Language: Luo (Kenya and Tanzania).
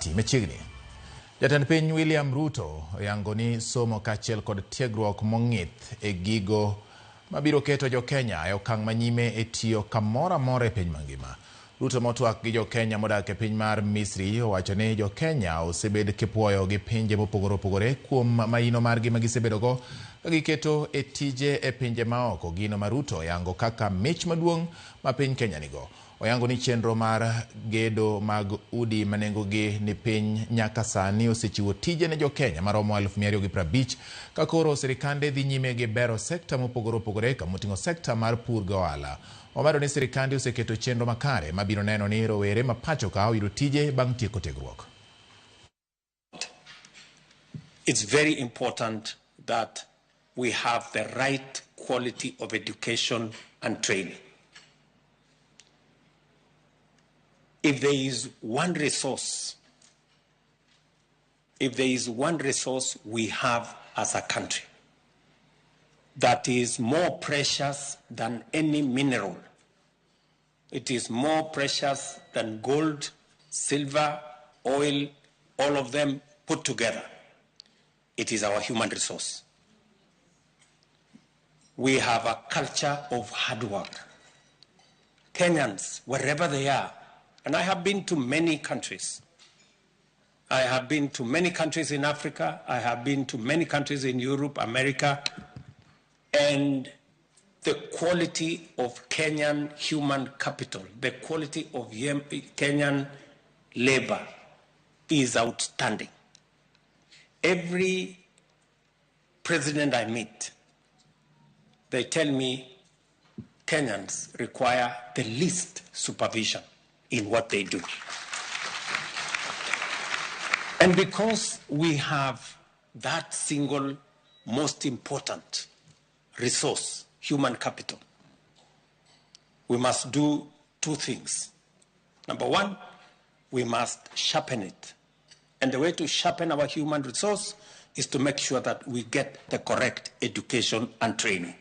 Mabati machiegni. Jatend piny William Ruto oyango ni somo kaachiel kod tiegruok mong'ith e gigo mabiro keto jo-Kenya e okang' manyime e tiyo kamoro amora e piny mangima. Ruto motwak gi jo-Kenya modak e piny mar Misri owacho ni jo-Kenya osebed kipuoyo gi pinje mopogore opogore kuom maino margi ma gisebedogo ka giketo e tije e pinje maoko, gino ma Ruto oyango kaka mich maduong' ma piny Kenya nigo. Oyango ni chenro mar gedo mag udi ma nengogi ni piny nyaka sani osechiwo tije ne jo-Kenya maromo 250,000 ka koro sirikande dhi nyime gi bero sekta mopogore opogore kamoting'o sekta mar pur gi ohala. Omedo ni sirikande oseketo chenro makare mabiro neno ni rowere ma pacho ka oyudo tije bang' tieko tiegruok. It's very important that we have the right quality of education and training. If there is one resource, if there is one resource we have as a country that is more precious than any mineral, it is more precious than gold, silver, oil, all of them put together, it is our human resource. We have a culture of hard work. Kenyans, wherever they are, and I have been to many countries. I have been to many countries in Africa. I have been to many countries in Europe, America, and the quality of Kenyan human capital, the quality of Kenyan labor is outstanding. Every president I meet, they tell me Kenyans require the least supervision in what they do. And because we have that single most important resource, human capital, we must do two things. Number one, we must sharpen it. And the way to sharpen our human resource is to make sure that we get the correct education and training.